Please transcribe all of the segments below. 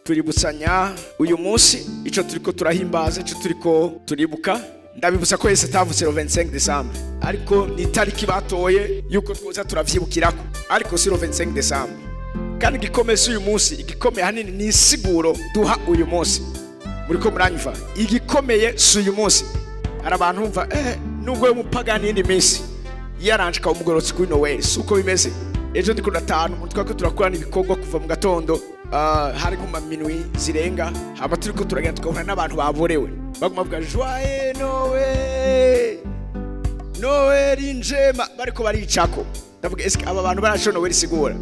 Tuributsanya uyu munsi ico turiko turahimbaza, ico turiko turibuka. Ndabibutsa ko Yesu atavutse le 25 décembre, ariko ni itariki batoye yuko twoza turavyibukirako, ariko si le 25 décembre. Kandi igikomeye si uyu munsi, igikomeye hanini ni insiguro duha uyu munsi. Muriko muranyumva? Igikomeye si uyu munsi. Hari abantu bumva nubwo yo mupagani yindi minsi yaranje ka umugorotsi kuri Noel, si uko bimeze. Ejo ndiko ndatanu umuntu twako turakorana ibikorwa kuva mu gatondo, hari nko minwi zirenga, hama turiko turagenda tukabona n'abantu baborewe baguma bavuga joyeux Noël, Noël njema, bariko baricako. Ndavuga eske aba bantu baraco Noël isigura?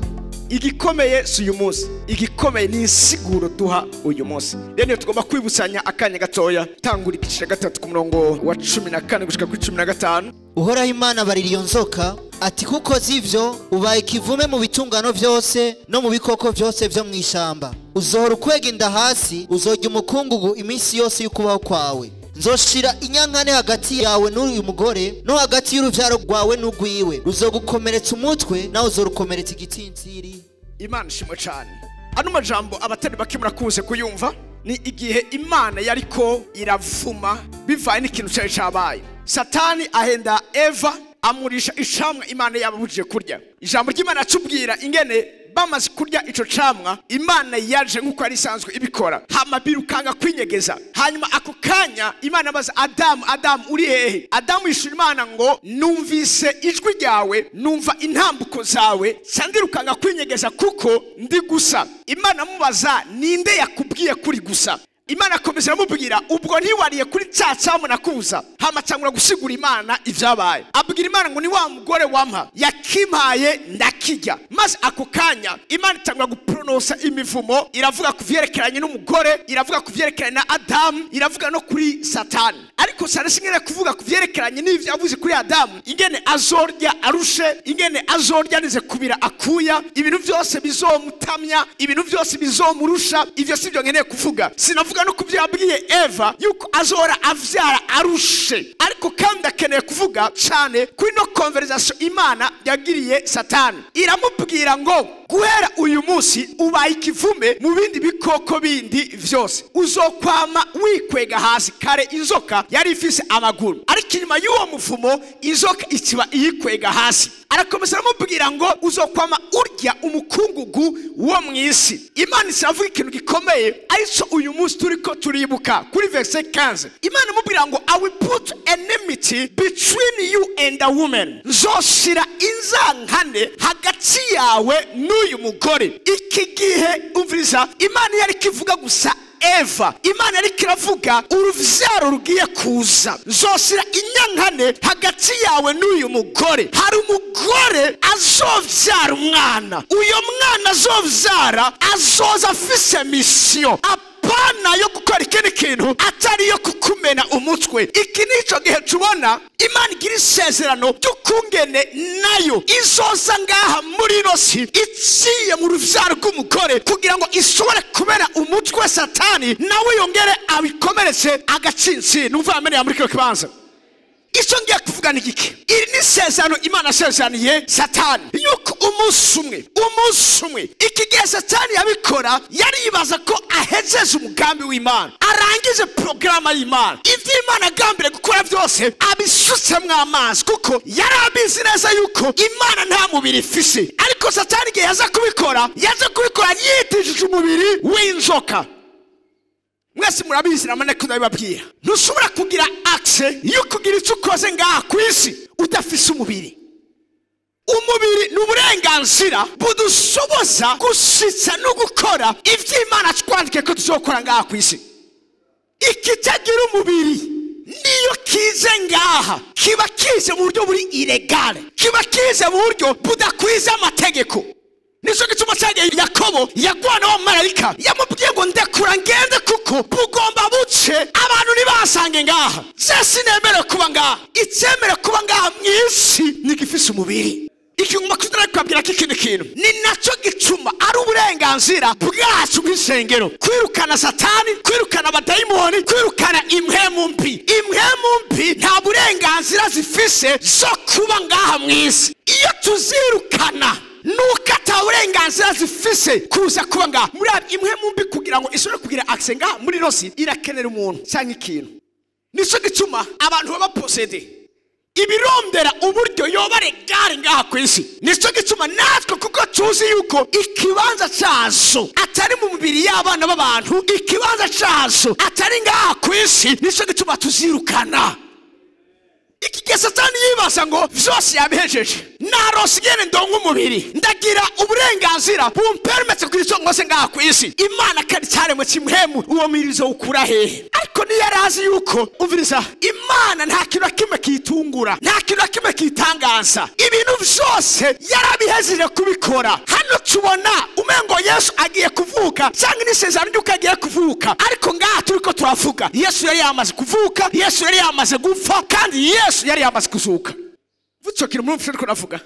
Igikomeye si uyu munsi, igikomeye ni insiguro duha uyu munsi. Rero niyo tugomba kwibutsanya akanya gatoya. Tangura igice 3 ku murongo wa 14 gushika kuri 15. Uhoraho Imana barira iyo nzoka ati kuko zivyo ubaye ikivume mu bitungano vyose no mu bikoko vyose vyo mw'ishamba, uzohora ukwega inda hasi, uzorya umukungugu iminsi yose y'ukubaho kwawe. Nzoshira inyankane hagati yawe n'uyu mugore, no hagati y'uruvyaro rwawe n'urwiwe, ruzogukomeretsa umutwe nawe uzorukomeretsa igitsintsiri. Imana ishimwe cane. Ano majambo abatari bake murakunze kuyumva, ni igihe Imana yariko iravuma bivaye n'ikintu cari cabaye. Satani ahenda Eva amurisha icamwa Imana yababujije kurya. Ijambo ry'Imana atubwira ingene bamaze kurya ico camwa, Imana yaje nkuko ari isanzwe ibikora, hama birukanga kwinyegeza. Hanyuma ako kanya Imana abaza Adamu, Adamu uri hehe? Adamu yishura Imana ngo numvise ijwi ryawe, numva intambuko zawe, sandirukanga kwinyegeza kuko ndi gusa. Imana amubaza ninde yakubwiye kuri gusa? Imana akomeza aramubwira ubwo ntiwariye kuri cya camwa nakubuza. Hama atangura gusigura Imana ivyabaye, abwira Imana ngo ni wa mugore wampa yakimpaye ndakirya. Maze ako kanya Imana itangura gupronosa imivumo, iravuga ku vyerekeranye n'umugore, iravuga ku vyerekeranye na Adamu, iravuga no kuri Satani. Ariko Satani singene kuvuga ku vyerekeranye n'ivyo yavuze kuri Adamu, ingene azorya arushe, ingene azorya nize kubira akuya, ibintu vyose bizomutamya, ibintu vyose bizomurusha, ivyo sivyo nkeneye kuvuga. Sinavuga no kuvyo yabwiye Eva yuko azora avyara arushe, ariko kandi akeneye kuvuga cyane kuri no conversation Imana yagiriye Satani. Iramubwira ngo guhera uyu munsi ubaye ikivume mu bindi bikoko bindi vyose, uzokwama wikwega hasi. Kare inzoka yari ifise amaguru, ariko inyuma y'uwo muvumo inzoka ikiba iyikwega hasi. Arakomeza aramubwira ngo uzokwama urya umukungugu wo mw'isi. Imana iravuga ikintu gikomeye ariko uyu munsi turiko turibuka kuri verset 15. Imana imubwira ngo I will put enmity between you and the woman, nzoshira inzankane hagati yawe n'uyu mugore. Iki gihe umviriza, Imana yari kivuga gusa Eva, Imana yariko iravuga uruvyaro rugiye kuza. Nzoshira inyankane hagati yawe n'uyu mugore. Hari umugore azovyara umwana, uyo mwana azovyara azoza afise mission, apana yo gukora ikindi kintu atari yo kukumena umutwe. Iki nico gihe tubona Imana igira isezerano ry'ukungene nayo izoza ngaha muri ino si iciye mu ruvyaro rw'umugore kugira ngo ishobore kumena umutwe Satani, nawe yongere abikomeretse agatsinsi. Numva amene ya muri kino kibanza. Icyo ngiye kuvuga ni iki? Iri ni isezerano Imana yasezeraniye Satani yuko umunsi umwe iki gihe Satani yabikora yaribaza ko ahejeje umugambi w'Imana, arangije porogaramu y'Imana, ivyo Imana agambiriye gukora byose abisutsemwo amazi, kuko yari abizi neza yuko Imana nta mubiri ifise. Ariko Satani igihe yaza kubikora, yaza kubikora yitishije umubiri w'inzoka. Mwese murabizi namane ko ndabibabwira, ntushobora kugira access yo kugira icyo ukoze ngaha ku isi udafise umubiri. Umubiri ni uburenganzira budushoboza gushitsa no gukora ivyo Imana twandike ko tuzokora ngaha ku isi. Ikitagira umubiri niyo kize ngaha kiba kize mu buryo buri illegale, kiba kize mu buryo budakwiza amategeko. Nico gituma cyagiye Yakobo yagwana wa marayika yamubwiye ngo ndekura ngende kuko bugomba buce abantu ntibasange ngaha. Je sinemere kuba ngaha, icemere kuba ngaha mw'isi nigifise umubiri. Ikiguma kutara kubabwira ko ikindi kintu ni naco gituma ari uburenganzira bwacu bw'isengero kwirukana Satani, kwirukana abadayimoni, kwirukana impwemu mbi. Impwemu mbi nta burenganzira zifise zo kuba ngaha mw'isi. Iyo tuzirukana nuko ata burenganzira zifise kuza kuba ngaha. Muri impwemu mbi kugira ngo ishobore kugira accès ngaha muri rosi, irakenera umuntu cyangwa ikintu. Nico gituma abantu baba possédés ibirondera uburyo yoba regare ngaha ku isi. Nico gituma natwe, kuko tuzi yuko ikibanza cyazo atari mu mubiri y'abana b'abantu, ikibanza cyazo atari ngaha ku isi, nico gituma tuzirukana. Iki gihe Satani yibaza ngo vyose yabihejeje, narose ingene ndonka umubiri, ndagira uburenganzira bumpermetse kugira ico nkose ngaha ku isi. Imana kandi cyaremwe cy'impwemu, uwo mubiri uzowukura hehe? Ariko ntiyari azi yuko, umviriza, Imana nta kintu na kimwe kiyitungura, nta kintu na kimwe kiyitangaza, ibintu vyose yarabihejeje kubikora. Hano tubona umengo Yesu agiye kuvuka, cyangwa n'isezerano ry'uko agiye kuvuka, ariko ngaha turiko turavuga Yesu yari yamaze kuvuka, Yesu yari yamaze gupfa, kandi Yesu yari yamaze kuzuka. Vuga kintu muri mfite navuga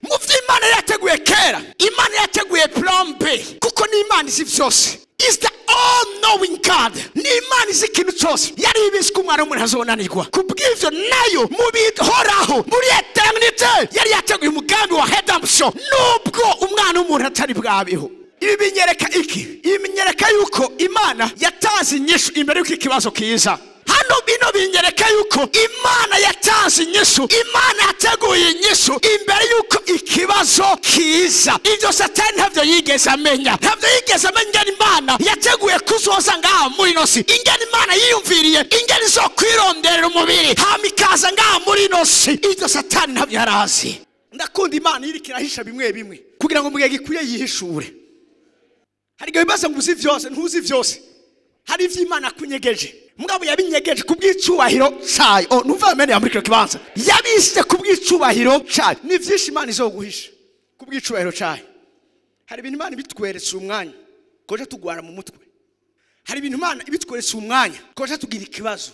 mu vyo Imana yateguye kera. Imana yateguye plan B, kuko ni Imana izi vyose, is the all knowing God, ni Imana izi ikintu cyose. Yari ibizi ko umwana w'umuntu azonanirwa. Kubw'ivyo nayo mu bihoraho muri éternité yari yateguye umugambi wa redemption, nubwo umwana w'umuntu atari bwabeho. Ibi binyereka iki? Ibi binyereka yuko Imana yatanze inyishu imbere y'uko ikibazo kiza. Hano bino binyereka yuko Imana yatanze inyishu, Imana yateguye inyishu imbere yuko ikibazo kiza. Ibyo Satani ntabyo yigeze amenya, ntabyo yigeze amenya ingene Imana yateguye kuzoza ngaha muri ino si, ingene Imana yiyumviriye ingene izo kwironderera umubiri hama ikaza ngaha muri ino si. Ibyo Satani ntabyo yarazi. Ndakunda Imana iriko irahisha bimwe bimwe kugira ngo mu gihe gikwiye yihishure. Hari igihe wibaza ngo uzi vyose, ntuzi vyose. Hari ivyo Imana akunyegeje, mugabo yabinyegeje kubw'icubahiro cayo. Oh, numva amene ya muri kino kibanza. Yabise kubw'icubahiro cayo. Ni vyinshi Imana izoguhisha kubw'icubahiro cayo. Hari ibintu Imana ibitweretse umwanya koje tugwara mu mutwe. Hari ibintu Imana ibitweretse umwanya koje tugira ikibazo,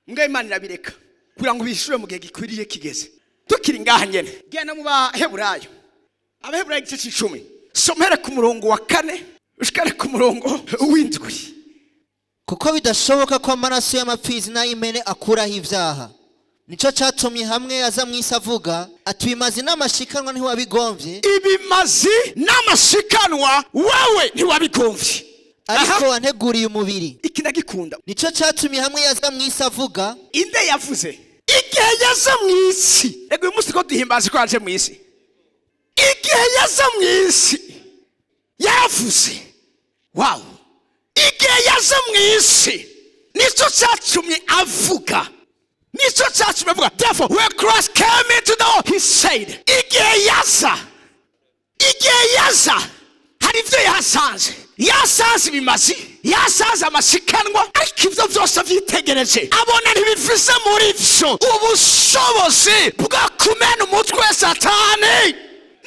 mugabo Imana irabireka kugira ngo bihishure mu gihe gikwiriye kigeze. Tukiri ngaha nyene, genda mu Baheburayo, Abaheburayo igice c'icumi, somere ku murongo wa 4 ushikare ku murongo w'7. Kuko bidashoboka ko amaraso y'amapfizi n'ay'impene akuraho ivyaha. Nico catumye hamwe aza mw'isi avuga ati ibimazi n'amashikanwa ntiwabigomvye. Ibimazi n'amashikanwa wewe ntiwabigomvye, ariko wanteguriye umubiri. Iki ndagikunda. Nico catumye hamwe yaza mw'isi avuga. Inde yavuze igihe yaza mw'isi? Ego, uyu munsi ko duhimbaza ko yaje mw'isi. Igihe yaza mw'isi yaravuze. Wow, igihe yaza mw'isi nicyo cyatumye avuga, nicyo cyatumye avuga. Therefore when Christ came into the world, he said. Igihe yaza, igihe yaza hari ibyo yahasanze. Yasanze ibimazi, yasanze amashikanwa, ariko ibyo byose avyitegereje abona ntibifise muri vyo ubushobozi bwo kumena umutwe wa Satani.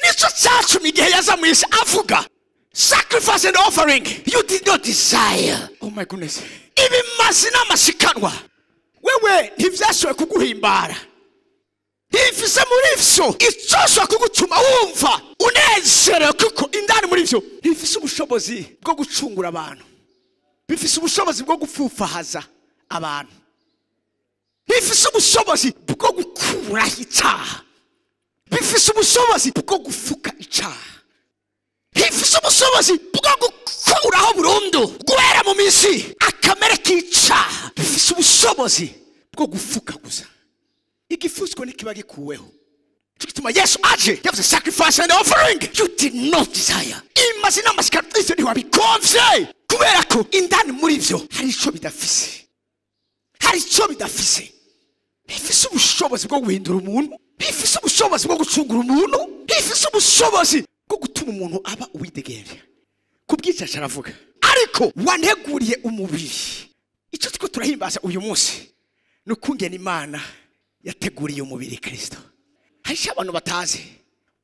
Nicyo cyatumye igihe yaza mw'isi avuga, sacrifice and offering you did not desire. Oh my goodness. Ibimazi n'amashikanwa wewe ntivyashoboye kuguhimbara, ntibifise muri vyo icoshobora kugutuma wumva unezerewe, kuko indani muri vyo ntibifise ubushobozi bwo gucungura abantu, bifise ubushobozi bwo gupfupfahaza abantu, bifise ubushobozi bwo gukuraho icaha, bifise ubushobozi bwo gufuka icaha, bifise ubushobozi bwo gukuraho burundu guhera mu misi akamere k'icaha, bifise ubushobozi bwo gufuka gusa. Igifutswe ntikiba gikuweho. Nico gituma Yesu aje yavuze, sacrifice and offering you did not desire. Imazi n'amashikanwa ivyo ntiwabigomvye, kubera ko indani muri vyo hari ico bidafise, hari ico bidafise. Bifise ubushobozi bwo guhindura umuntu, bifise ubushobozi bwo gucungura umuntu, bifise ubushobozi bwo gutuma umuntu aba uwidegemvya. Kubw'icyo aravuga, ariko wanteguriye umubiri. Icyo turiko turahimbaza uyu munsi ni ukungena Imana yateguriye umubiri Kristo. Hari icyo abantu batazi,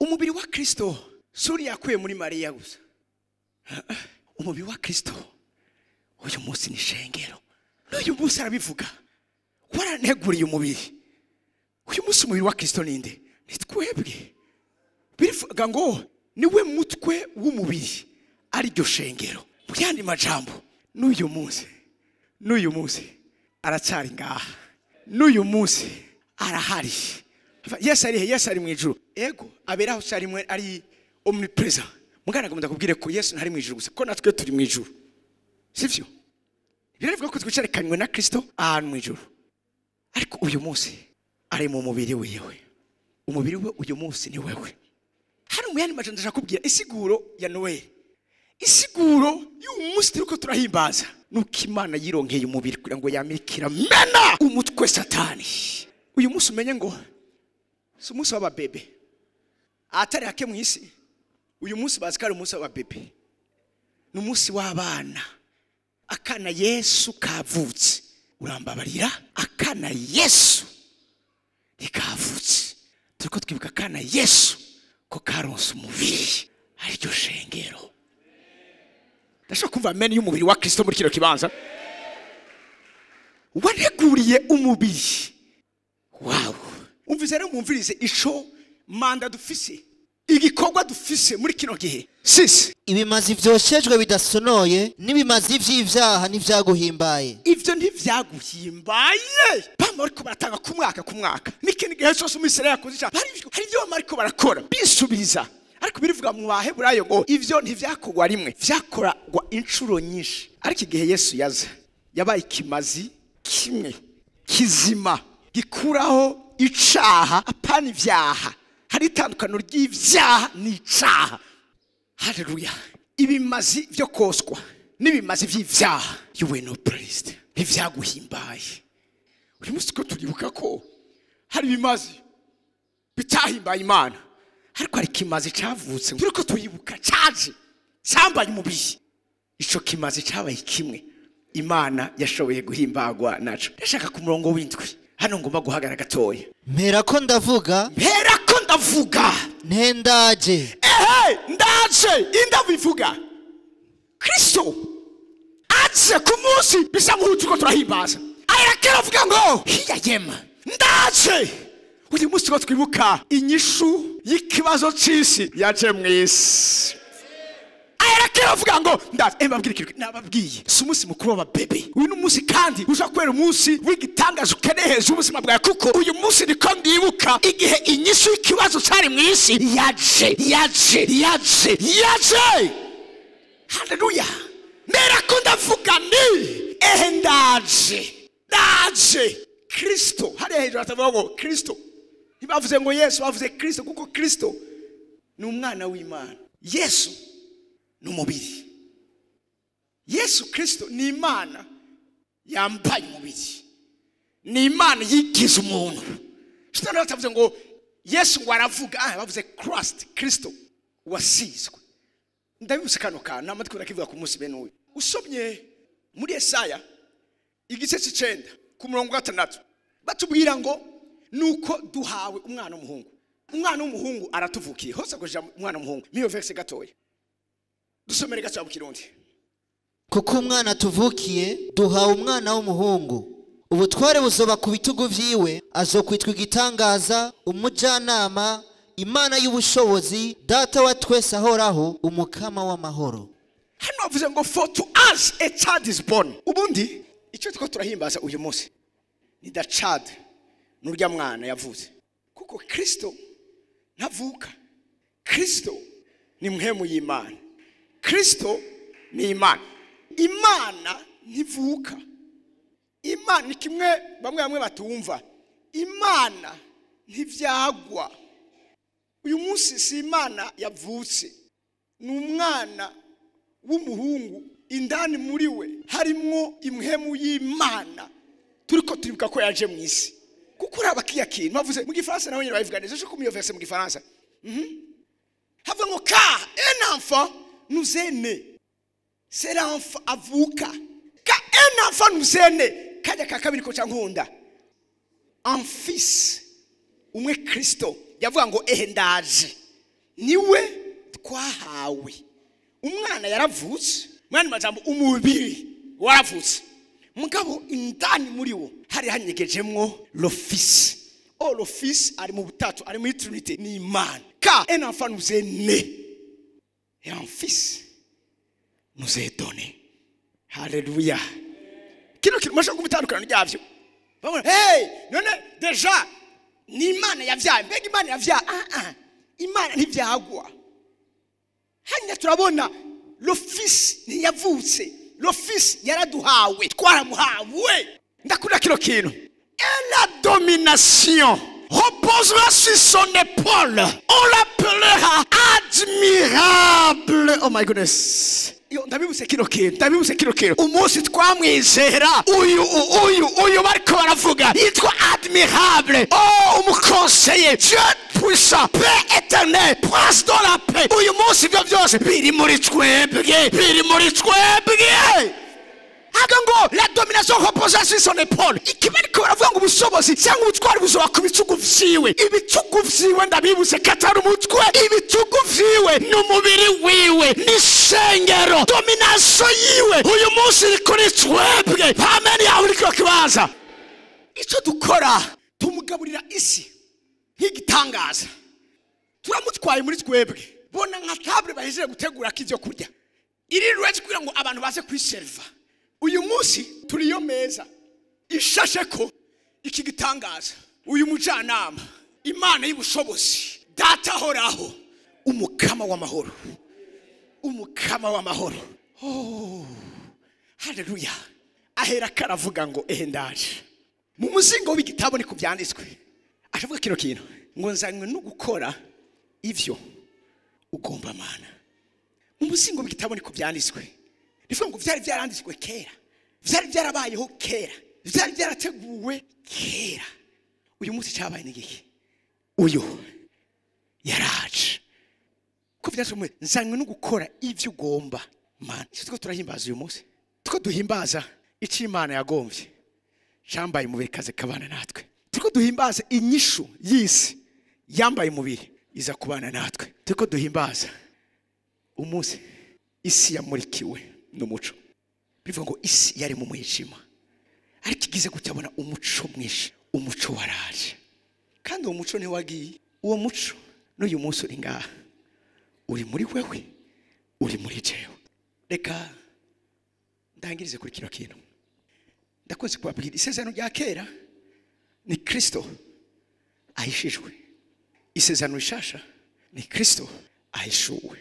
umubiri wa Kristo suri yakuye muri Mariya gusa. Umubiri wa Kristo uyu munsi ni ishengero. N'uyu munsi arabivuga, waranteguriye umubiri. Uyu munsi umubiri wa Kristo ninde? Ni twebwe. Birivuga ngo niwe mutwe w'umubiri, ari ryo shengero. Mu yandi majambo, n'uyu munsi, n'uyu munsi aracyari ngaha, n'uyu munsi arahari. Yesu ari he? Yesu ari mu ijuru. Ego, aberaho rimwe, ari omnipresent. Mugana agomba kubwire ko Yesu ntari mu ijuru gusa, ko natwe turi mu ijuru, sivyo? Biravuga ko twicarekanywe na Kristo ahantu mu ijuru, ariko uyu munsi ari mu mubiri wiwe. Umubiri we uyu munsi ni wewe. Hano mu yandi majambo ndashaka kubwira isiguro ya Noel, isiguro y'uyu munsi turiko turahimbaza, nuko Imana yironkeye umubiri kugira ngo yamikira mena umutwe Satani. Uyu munsi umenye ngo si umunsi w'ababebe atari hake mu isi. Uyu munsi bazi ko ari umunsi w'ababebe, ni umunsi w'abana. Akana Yesu kavutse, urambabarira, akana Yesu ntikavutse. Turiko twibuka akana Yesu ko karonse umubiri, ariryo shengero. Ndashaka kumva amene y'umubiri wa Kristo muri kino kibanza. Waneguriye umubiri wawe. Umvise rero, mwumvirize ico manda dufise, igikorwa dufise muri kino gihe. Sisi Ibimazi vyoshejwe bidasonoye n'ibimazi vy'ivyaha ntivyaguhimbaye. Ivyo ntivyaguhimbaye. Bama bariko baratanga ku mwaka ku mwaka, n'ikindi gihe cyose Umwisirayeli yakoze icyaha, hari ibyo bama bariko barakora bisubiza. Ariko birivuga mu Baheburayo ngo ivyo ntivyakorwa rimwe, vyakorwa inshuro nyinshi. Ariko igihe Yesu yaza, yabaye ikimazi kimwe kizima gikuraho icaha, apana ivyaha. Hari itandukaniro ry'ivyaha n'icaha. Haleluya. Ibimazi vyo koswa n'ibimazi vy'ivyaha, you were not pleased, ntivyaguhimbaye. Uyu munsi ko turibuka ko hari ibimazi bitahimbaye Imana, ariko hari ikimazi cavutse turiko turibuka, caje cambaye umubiri. Ico kimazi cabaye kimwe Imana yashoboye guhimbagwa naco. Ndashaka ku murongo w'indwi hano ngomba guhagarara gatoya. Mperako ndavuga, Mperako ndavuga, ntendaje. Ehe, ndaje. Indabivuga Kristo aje ku munsi bisa nk'uko turiko turahimbaza. Arakera avuga ngo hiya yema, ndaje. Uyu munsi ko twibuka inyishu y'ikibazo c'isi yaje mu isi. Arakera avuga ngo ndaje. Mbabwire ikintu nababwiye, si umunsi mukuru w'ababebe. Uyu ni umunsi kandi ushobora kubera umunsi w'igitangaza ukeneye hejuru ubuzima bwawe, kuko uyu munsi niko ndibuka igihe inyishu y'ikibazo cari mu isi yaje, yaje, yaje, yaje. Haleluya. Mbera ko ndavuga ni ehe, ndaje, ndaje. Kristo hariya hejuru hatavuga ngo Kristo, ntibavuze ngo Yesu, bavuze Kristo, kuko Kristo ni umwana w'Imana. Yesu ni umubiri. Yesu Kristo ni Imana yambaye umubiri, ni Imana yigize umuntu. Shitani batavuze ngo Yesu ngo aravuga, bavuze Christ, Kristo wasizwe. Ndabibutse kano kantu n'amatwi ndakivuga ku munsi bene uyu. Usomye muri Yesaya igice c'icenda ku murongo wa 6, batubwira ngo nuko duhawe umwana w'umuhungu. Umwana w'umuhungu aratuvukiye. Hose akoresha umwana w'umuhungu. Niyo verse gatoya. Dusomere gatoya mu Kirundi. Kuko umwana tuvukiye, duhawe umwana w'umuhungu, ubutware buzoba ku bitugu vyiwe, azokwitwa igitangaza, umujyanama, Imana y'ubushobozi, Data wa twese ahoraho, umukama w'amahoro. Hano bavuze ngo for to us a child is born. Ubundi icyo turiko turahimbaza uyu munsi ni the child, n'urya mwana yavuze. Kuko Kristo ntavuka, Kristo ni mpwemu y'Imana, Kristo ni Imana. Imana ntivuka. Imana ni kimwe bamwe bamwe batumva. Imana ntivyagwa. Uyu munsi si Imana yavutse, ni umwana w'umuhungu indani muri we harimwo impwemu y'Imana turiko turibuka ko yaje mu isi. Kuko uraba kiya kintu bavuze mu Gifaransa, nawe nyine babivuga neza. Kumva iyo verse mu Gifaransa, havuga ngo car un enfant nous est né. C'est l'enfant avuka. Car un enfant nous est né, kajya ka kabiri ko cankunda, un fils, umwe Kristo yavuga ngo ehe ndaje, niwe twahawe. Umwana yaravutse, mwana majambo umubiri waravutse, mugabo indani muri wo hari hanyegejemwo le fils. Oh, le fils ari mu butatu, ari muri Trinité, ni Imana. Car un enfant nous est né et un fils nous est donné. Haleluya. Kino kintu mashaka kumutandukana ryavyo. Bamwe hey, none déjà ni Imana yavyaye. Mbega Imana yavyaye? Ah ah, Imana ntivyagwa. Hanyuma turabona le Fils ntiyavutse, le Fils yaraduhawe, twaramuhawe. Ndakunda kino kintu. Et la domination reposera sur son épaule. On l'appellera admirable. Oh my goodness. Yo, ndabibutse kino kintu, ndabibutse kino kintu. Umunsi twamwizera, uyu uyu uyu bariko baravuga yitwa admirable. Oh, umuconseiller, Dieu puissant, Père éternel, Prince de la paix. Uyu munsi ibyo byose biri muri twebwe, biri muri twebwe. Haga ngo la domination reposera sur son épaule. Ikibariko baravuga ngo ubushobozi cyangwa ubutwari buzoba ku bitugu vyiwe. Ibitugu vyiwe, ndabibutse ko atari umutwe, ibitugu vyiwe n'umubiri wiwe n'ishengero. Domination yiwe uyu munsi iri kuri twebwe. Amen yawe uri kino kibanza. Icyo dukora, tumugaburira isi nk'igitangaza. Turamutwaye muri twebwe. Bona nka table bahejeje gutegura k'ivyo kurya, iri ready kugira ngo abantu baze kwiseriva. Uyu munsi turiyo meza ishashe ko iki gitangaza, uyu mujyanama, Imana y'ubushobozi, Data ahoraho, Umukama w'amahoro, Umukama w'amahoro. Oh, haleluya! Ahera karavuga ngo ehe ndaje. Mu muzingo w'igitabo ni ku byanditswe, ashavuga kino kintu ngo nzanywe no gukora ivyo ugomba, Mana. Mu muzingo w'igitabo ni ku byanditswe, bivuga ngo vyari byaranditswe kera, vyari byarabayeho kera, vyari byarateguwe kera. Uyu munsi cyabaye ni giki? Uyu yaraje ko vyasomwe, nzanywe no gukora ivyo ugomba, Mana. Icyo two turahimbaza uyu munsi, two duhimbaza icyo Imana yagombye cyambaye umubiri kaze kabana natwe. Turiko duhimbaza inyishu y'isi yambaye umubiri iza kubana natwe. Turiko duhimbaza umunsi isi yamurikiwe n'umuco. Bivuga ngo isi yari mu mwijima, ariko igize gutabona umuco mwinshi. Umuco waraje, kandi uwo muco ntiwagiye. Uwo muco n'uyu munsi uri ngaha, uri muri wewe, uri muri jewe. Reka ndangirize kuri kino kintu ndakunze kubabwira. Isezerano rya kera ni Kristo ahishijwe, isezerano rishasha ni Kristo ahishuwe.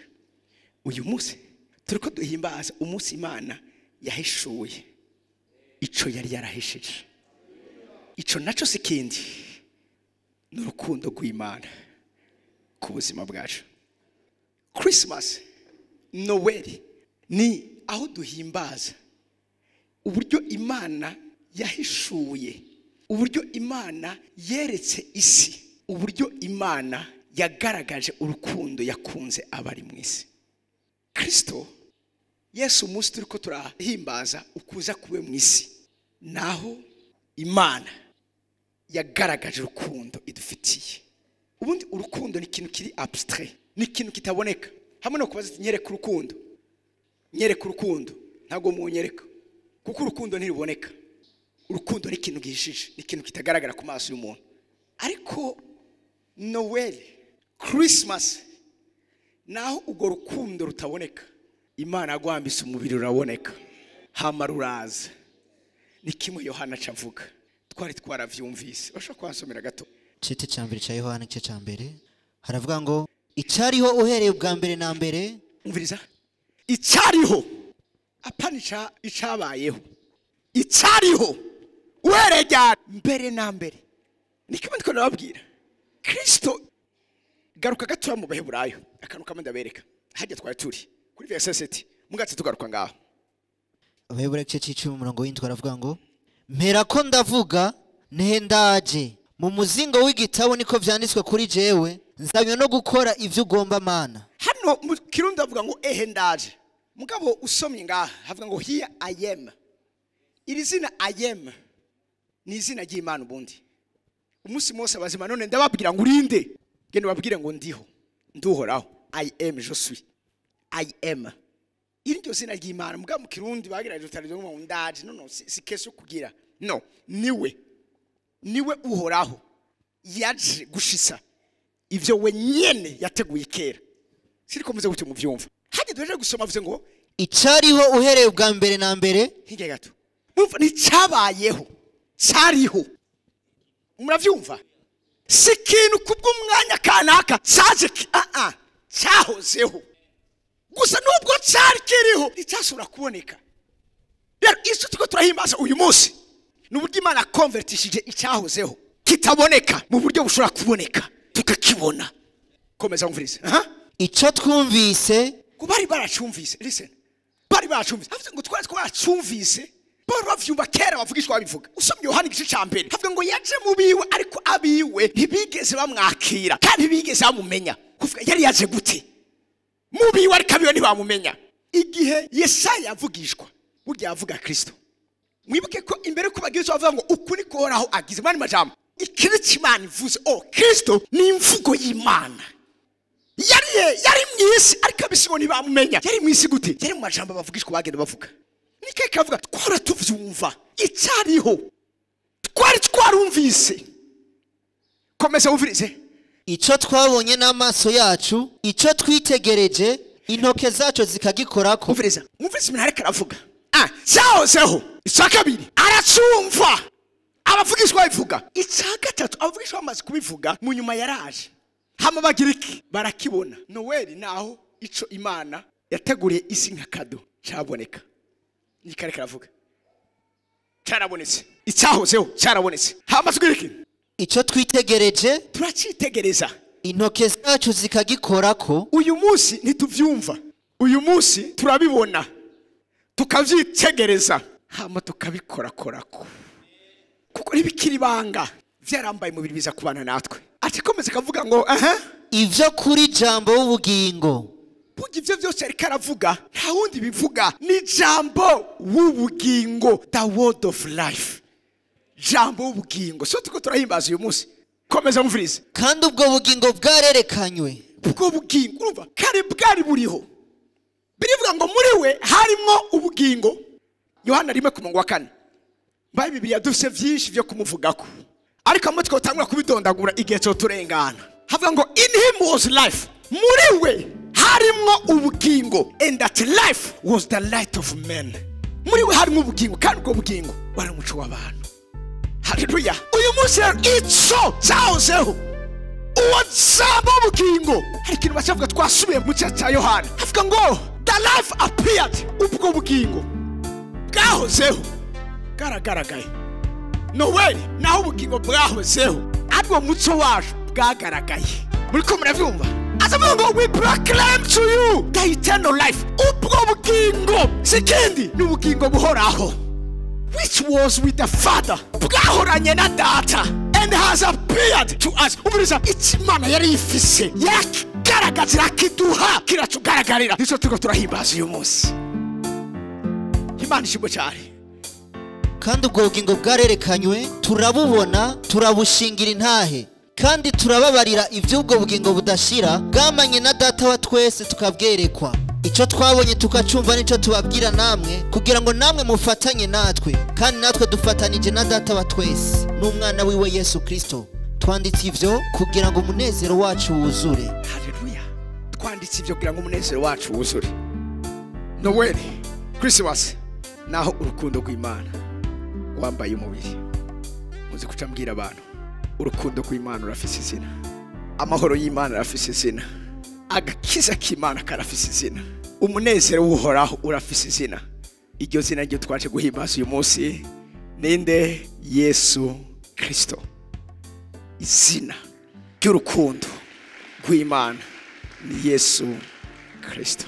Uyu munsi turiko duhimbaza umunsi Imana yahishuye ico yari yarahishije. Ico naco si kindi, ni urukundo rw'Imana ku buzima bwacu. Christmas, Noel, ni aho duhimbaza uburyo Imana yahishuye, uburyo Imana yeretse isi, uburyo Imana yagaragaje urukundo yakunze abari mu isi. Kristo Yesu, umunsi turiko turahimbaza ukuza kuwe mu isi, naho Imana yagaragaje urukundo idufitiye. Ubundi urukundo ni ikintu kiri abstrait, ni ikintu kitaboneka. Hamwe no kubaza ati nyereka urukundo, nyereka urukundo, ntabwo munyereka, kuko urukundo ntiruboneka. Urukundo ni ikintu gihishije, ni ikintu kitagaragara ku maso y'umuntu. Ariko Noel, Christmas, naho urwo rukundo rutaboneka, Imana yagwambise umubiri ruraboneka, hama ruraza. Ni kimwe Yohana acavuga, twari twaravyumvise. Bashobora kuhansomera gato? Cete cya mbere cya Yohana, igice cya mbere, haravuga ngo icyariho uhereye ubwa mbere na mbere. Umviriza, icyariho, apana icabayeho, icyariho uhereye ryari? Mbere na mbere. Ni kimwe ndiko ndababwira. Kristo, garuka gatoya mu Baheburayo, akantu kamwe ndabereka. Hajya twari turi kuri verset 7, mugatse tugaruka ngaho. Abaheburayo igice cy'icumi, umurongo w'indwi, aravuga ngo mpera ko ndavuga nte ndaje, mu muzingo w'igitabo niko vyanditswe kuri jewe, nzanywe no gukora ivyo ugomba, Mana. Hano mu Kirundi avuga ngo ehe ndaje, mugabo usomye ngaha havuga ngo here I am. Iri zina I am ni izina ry'Imana. Ubundi umunsi Mose abazima none ndababwira ngo urinde, genda ubabwire ngo ndiho, nduhoraho, I am, je suis, I am. Iri ryo zina ry'Imana. Mugabo mu Kirundi bagerageje utarizo ngo ndaje. No, si question kugira no niwe, niwe uhoraho yaje gushisa ivyo we nyene yateguye kera. Siriko muze gutyo muvyumva. Hajye duheje gusoma avuze ngo icyariho uhereye ubwa mbere na mbere. Hirya gato mumva, nticyabayeho, cyariho. Muravyumva? Si ikintu kubw'umwanya kanaka cyaje, cyahozeho. Gusa nubwo cyari kiriho nticyashobora kuboneka. Rero icyo turiko turahimbaza uyu munsi ni uburyo Imana konvertishije icyahozeho kitaboneka mu buryo bushobora kuboneka tukakibona. Komeza wumvirize. Aha. Icyo twumvise, Ngo bari baracumvise. Listen, bari baracumvise. Havuze ngo twari twaracumvise, bari bavyumva kera, bavugishwa babivuga. Usomye Yohana igice ca mbere, havuga ngo yaje mu biwe, ariko abiwe ntibigeze bamwakira kandi ntibigeze bamumenya. Kuvuga yari yaje gute mu biwe ariko abiwe ntibamumenya? Igihe Yesaya yavugishwa, burya yavuga Kristo. Mwibuke ko imbere ko bagira icyo bavuga ngo ukuri koraho agize mani majambo, ikiri cy'Imana ivuze o Kristo ni imvugo y'Imana. Yari mwisi ariko abisibo ntibamumenya. Yari mwisi gute? Yari mu majambo bavugishwa bagenda bavuga. Nike kavuga twara tuvyumva icyariho, twari twarumvise. Komeza wumvirize. Icyo twabonye n'amaso yacu, icyo twitegereje, intoke zacu zikagikorako. Wumviriza, wumvirize ibintu ariko aravuga. Cyahozeho. Icya kabiri aracumva abavugishwa babivuga. Icya gatatu abavugishwa bamaze kubivuga, mu nyuma yaraje hama bagira iki? Barakibona. Noweli naho ico Imana yateguriye isi nka kado cyaboneka. Niko ariko aravuga, cyarabonetse. Icyahozeho cyarabonetse. Hama tugira iki? Icyo twitegereje, Turacitegereza, intoke zacu zikagikorako. Uyu munsi ntituvyumva, uyu munsi turabibona, tukavyitegereza, hama tukabikorakorako, kuko ntibikiri ibanga, vyarambaye umubiri biza kubana natwe. Atikomeza akavuga ngo aha. Ivyo kuri jambo w'ubugingo. Burya ivyo vyose ariko aravuga nta wundi bivuga, ni jambo w'ubugingo, the word of life, jambo w'ubugingo. So turiko turahimbaza uyu munsi. Komeza mvurize. Kandi ubwo bugingo bwarerekanywe. Ubwo bugingo urumva kare bwari buriho, birivuga ngo muri we harimo ubugingo. Yohana 1:4. Mbaye Bibiliya dufise vyinshi vyo kumuvugako, ariko amwe twotangura kubidondagura igihe cyo turengana. Havuga ngo in him was life, muri we harimo ubugingo, and that life was the light of men. Muri we harimo ubugingo, kandi ubwo bugingo wari umuco w'abantu. Haleluya. Uyu munsi rero ico cyahozeho, uwo jambo w'ubugingo, hari ikintu bacavuga twasubiye mu gice cya Yohana, havuga ngo the life appeared, ubwo bugingo bwahozeho bwaragaragaye. Noweli naho ubugingo bwahozeho ariko muco wacu bwagaragaye. Muriko muravyumva? Azavuga ngo we proclaim to you the eternal life. Ubwo bugingo si kindi, ni ubugingo buhoraho, which was with the Father, bwahoranye na Data, and has appeared to us. Umviriza, icyo Imana yari ifise yarakigaragaza, irakiduha, kiratugaragarira. Nicyo turiko turahimbaza uyu munsi. Imana ishimwe cyane. Kandi ubwo bugingo bwarerekanywe, turabubona, turabushingira intahe, kandi turababarira iby'ubwo bugingo budashira bwamanye na Data wa twese tukabwerekwa. Icyo twabonye tukacumva nicyo tubabwira namwe, kugira ngo namwe mufatanye natwe, kandi natwe dufatanije na Data wa twese n'umwana wiwe Yesu Kristo. Twanditse ivyo kugira ngo umunezero wacu wuzure. Haleluya. Twanditse ivyo kugira ngo umunezero wacu wuzure. Noweli, Christmas, naho urukundo rw'Imana wambaye umubiri. Muzi kuca mbwira abantu, urukundo rw'Imana rurafise izina, amahoro y'Imana arafise izina, agakiza k'Imana karafise izina, umunezero w'Uhoraho urafise izina. Iryo zina ryo twaje guhimbaza uyu munsi ninde? Yesu Kristo. Izina ry'urukundo rw'Imana ni Yesu Kristo.